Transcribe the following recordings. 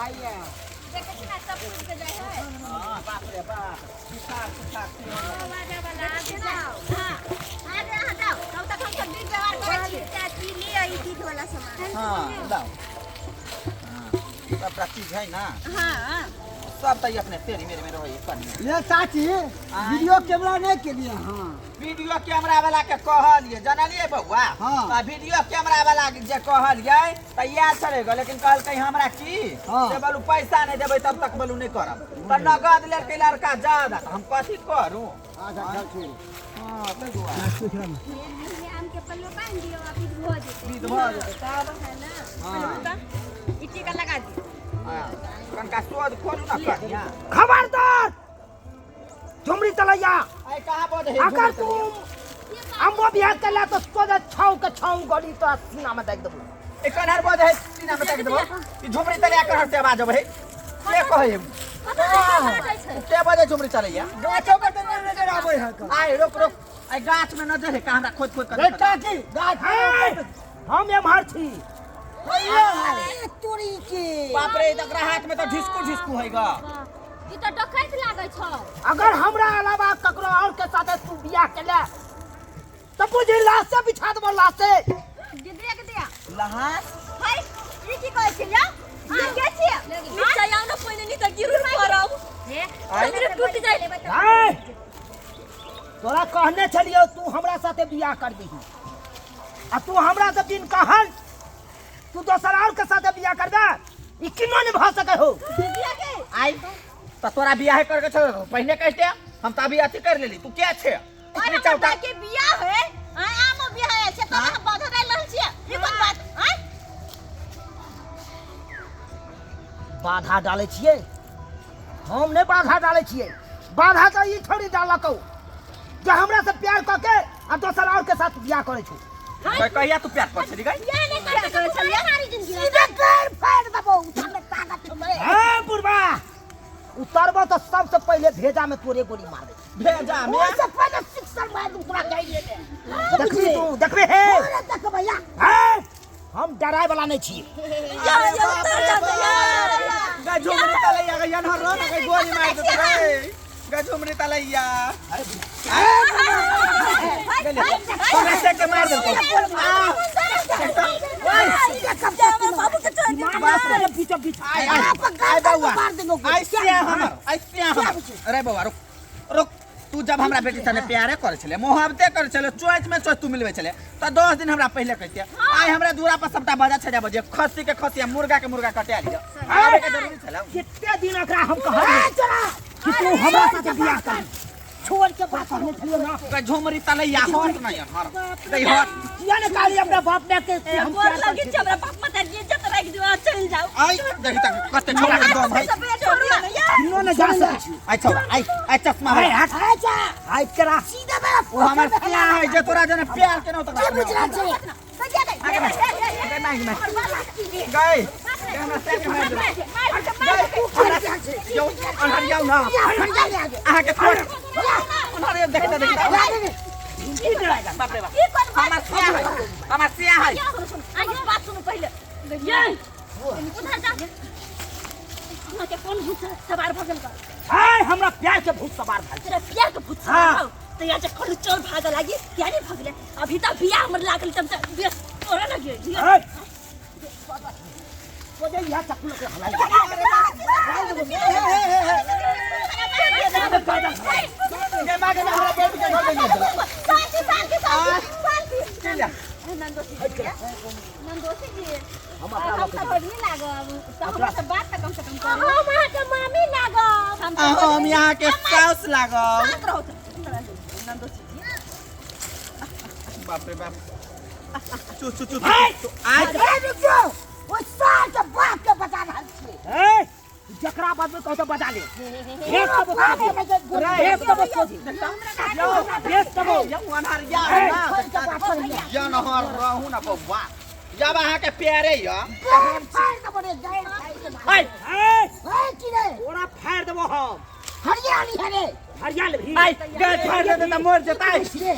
हैया देखै छी ना सब टूट के जाइ है। हां, बाप रे बाप, पिसाब पिसाब। हां, आगे अहाँ जाउ, तब तक हम सब विध व्यवहार करै छी। चाची ले आई दूध वाला सामान। हां, लाओ। हां, सबटा चीज है ना? हां। सब तऽ अपने तेरी मेरे में रहै पानी। ये चाची, वीडियो कैमरा नहीं के लिए? हाँ, वीडियो कैमरा वाला के कहलिए, जानलिए बौआ? हाँ। तऽ वीडियो कैमरा वाला के जे कहलिए तऽ इएह छलै, लेकिन कहलकै हमरा की हाँ। से बोलू पैसा नहीं देबै तब तक बोलू नहीं करब, तऽ नगद लेलकै लड़का ज्यादा, तऽ हम कथी करू? अच्छा चल ठीक। हाँ, ताहि दुआरे। आम के पल्लू बांध दियो आ विध भऽ जेतै। विध भऽ जेतै तब। है ना? हाँ। ई टीका लगा दियो। हाँ, कनका सोज खोलू ना कनिया। खबरदार झुमरी तलैया। आइ कहाँ बजै है? अगर तू अम्बो बियाह कर तो सोझे छाऊ के छाऊ गोली तो सीना में दाग देबो। ए कन्हर बजै है सीना में ताकि देबो? ई झुमरी तलैया कन्हर से आवाज अबै है? के कहै है? कतऽ जाइ छै? के बजै झुमरी तलैया? गाछो पर तो नहीं नजर आबै है। आइ रोक रोक, आइ गाछ में नजर है का? हमरा खोज खोज रे कर। चाची, गाछ हे, हम एम्हर छी। अरे तोरी के। बाप रे, तकरा हाथ में तो ढिस्कू ढिस्कू है गा। ई तऽ डकैत लागै छौ। अगर हमरा अलावा ककरो और के साथे तू बियाह केले तो बुझी लाश से बिछा देबो, लाश से। दीदी के दिया। लहास। हाय, ई की कहै छी यौ? अहाँ के छियै? नीचा आउ ना पहिने, नहीं तऽ गिर पड़ब। हे, हमरे टूट जाय। हे, तोरा कहने छलियौ तू हमरा साथे बियाह कर दीही आ तू हमरा से बिन कहल तू दोसर और के साथे बियाह कर दे, ई किनो नहीं भऽ सकै हो। दीदी के आई तो तोरा बियाह करके छौ पहिने कहते, हम तऽ अभी अथी कर लेली। तू के छे? और नीचा हमर उतार। भाई के बियाह है आ आमो बियाह है छै, तब अहाँ बाधा डालि रहल छियै, ई कोन बात? आँय, बाधा डालै छियै? हम नहि बाधा डालै छियै। बाधा तऽ ई छोड़ी डालकौ जे हमरा से प्यार कऽ के आ दोसर और के साथ बियाह करै छौ। कहिया तू प्यार कर छली गई? बियाह नहि करके करै छलियै सारी जिंदगी। सीधे पैर फाड़ देबो, उठा ताकत छलै। हे बुढ़बा, उतरबो तऽ सबसे पहिले भेजा में तोरे गोली मारबै। भेजा में? ओइसे पहिले सिक्सर मार दूं तोरा गाड़िए में। देखबी तू, देखबे हे। अरे देखबै या। हे, हम डराय वाला नहीं छी। या या उतर जा यार। गझुमरी तलैया गई अनहर रह ना गई, गोली मार देत रे गझुमरी तलैया। तोरा से के मार देतौ। बाबू के छोड़ दियो। दिमाग तेरे बीचो बीच। आय आय आय बौआ, आय सिया हमर, आय सिया हमर। अरे बौआ, रुक रुक। तू जब हमरा बेटी सने प्यारे करे छले, मोहब्बते करे छले, चॉइस में चॉइस तू मिलबे छले, तो 10 दिन हमरा पहले कहते। आइ हमरा दूरा पर सबटा बजा छजा बजे, खस्सी के खस्सी आ मुर्गा के मुर्गा कटा लियो, आबे के जरूरी छले? कितने दिन एकरा हम कहलियै कि तू हमरा साथे बियाह कर, छोड़ के बात कहने छलियौ ना? गई झुमरी तलैया, हट नहीं हर गई, हट। किया ने कहली अपना बाप ने के कि हम गोर प्यार लगे करै छी, हमरा बाप माता के इज्जत राखि दियो आ चलि जाउ। आई देखी तक कते छोड़ा के दम है। सब छोड़ दियो ना यार। किनो ने जा सकै छी। आई छोड़ा, आई आई चश्मा आइ वाला। हट, आइ करा। सीधा मेरा। ओ हमर सिया है जे तोरा जने प्यार के न तकरा के बुझला छै? गई मांग में गई, हमरा से के मार देलक। गई, यौ अनहरिया ना। अहाँ के छोड़ अनहरिया, देखते देखते। बाप रे बाप, हमर सिया है, हमर सिया है। आगे बात सुनू पहिले। ये उधर जा। अहाँ के कोन भूत सवार भऽ गेल बा? आइ हमरा प्यार के भूत सवार भऽ तोरा प्यार के भूत हाँ। सवार भऽ तऽ यहाँ जे कहलू चोर भागऽ लागी किया नहीं भगले? अभी तक बियाह हमर लागल तब तऽ बेस तोरा लगे। गेल। ओ जे इहा चक्कू लके हलाई। गे मागे में हमरा बेटी के घर में देलक। शांति शांति शांति शांति। चल जा। नंदोसी जी, नंदोसी जी, हम हम अपना सब नहीं लागब तऽ हमरा से बात तऽ कम से कम करू। हम अहाँके मामी लागब। हम आ हम यहाँ के साउस लागब। शांत रहू नंदोसी जी। बाप रे बाप, चु चु चु। आइ! आइ। ए रुक जाओ, ओ साल के बाप के बता रहल छी। ए, जकरा बाद में कहतो बजा ले, भेज देबो। बाप के बजा। भेज देबो सोझी, भेज देबो। यौ अनहरिया ना, या नहर रहू ना बौआ, जब अहाँ के प्यारे य। फाड़ देबो रे, गैर फाड़ के मार। आइ। ए, ए की रे? तोरा फाड़ देबो हम। हरियाली हरे। हरियाल भी। आइ गए फाड़ देते त मर जेतै। रे।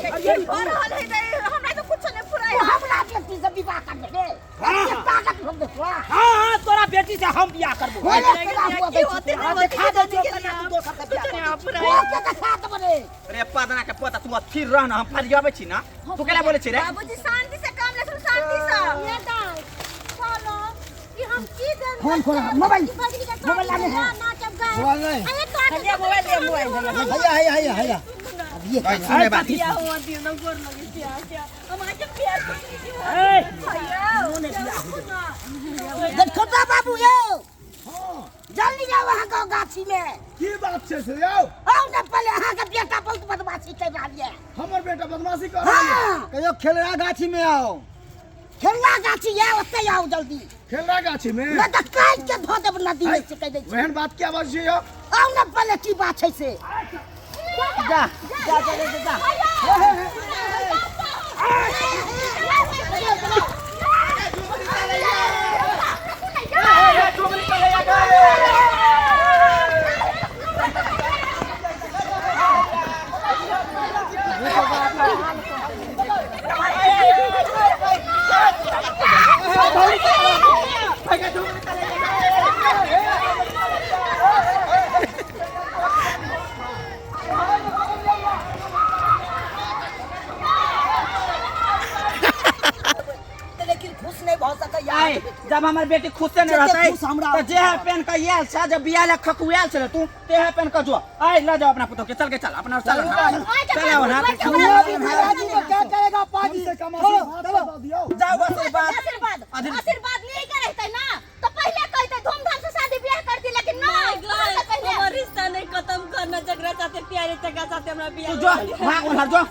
भऽ रहल है तऽ हमरा तऽ कुछो नहि फुराय। तू हमरा बेटी से विवाह कर दे रे। ताकत भोग दे तोरा। हाँ हाँ तोरा बेटी से हम बियाह करबो। की होते हाँ, देखा दे जो कन्या तू दोसर से बियाह करबी। वो के देखा देबो रे। अरे पदना के पोता तू फिर रह ना, हम फरियाबै छी ना, तू केला बोलै छी रे? बाबूजी शांति से काम ले, शांति से। ये दाई चलो कि हम की देन। फोन खोला, मोबाइल, मोबाइल लाने है। मोबाइल नहीं। अरे तो आके मोबाइल ले, मोबाइल हैया हैया हैया हैया अब ये भाई सुने बात। बियाह हुआ दियो ना गोर लगे क्या क्या हम आके प्यार करती थी। ए, भैया देखो बाबू यो जल्दी जाओ वहाँ का गाछी में। की बात छै से यौ? आओ ना पहले अहाँ के बेटा बहुत बदमाशी कर रहल ये। हमर बेटा बदमाशी कर रहल ये? हाँ कहियो खेलरा गाछी में आओ। खेलना गाछी ये ओते आओ जल्दी। खेलरा गाछी में? नहीं तो काट के धो देब नदी में से कह दै छी। ओहन बात क्या बात छै यौ? आओ ना पहले की बात छै से। जा जा जा जा जा। लेकिन खुश नहीं भऽ सकैया। आय, जब हमर बेटी खुशे नहीं जते रहतै खुश हमरा त जे है पेन के आयल छै, जब बियाह ले खकुआयल छलै तू ते है पेन के जो। आय ल जाओ अपना पुतोह के, चल के चल अपना चल चल आओ ना। पाजी को क्या करेगा पाजी? कम से कम चलो आशीर्वाद चलो तो दियौ। जाओ आशीर्वाद आशीर्वाद आशीर्वाद नहीं करते ना तो पहले कहते धूमधाम से शादी ब्याह करती, लेकिन ना पहले हमर रिश्ता नहीं खत्म करना, जकरा साथे प्यारे तकरा साथे हमरा बियाह। तू जो भाग उधर जो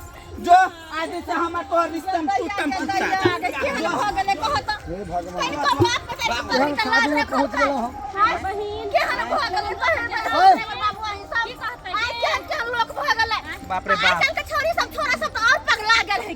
जो आज से हमर तोहर रिश्ता में टूटम टूटा। केहन भऽ गेलै कहत हे भगवान, कनि कम बाप बेटा के पगड़ी के लाज रखल पहुँच गेलहुँ हम। हाय बहिन केहन भऽ गेलै बहिन हमर बाबू अहीं सब आइ केहन केहन लोक भऽ गेलै। बाप रे बाप। आइ काल्हि के छौड़ी सब छोरा सब तऽ और पगला गेल है।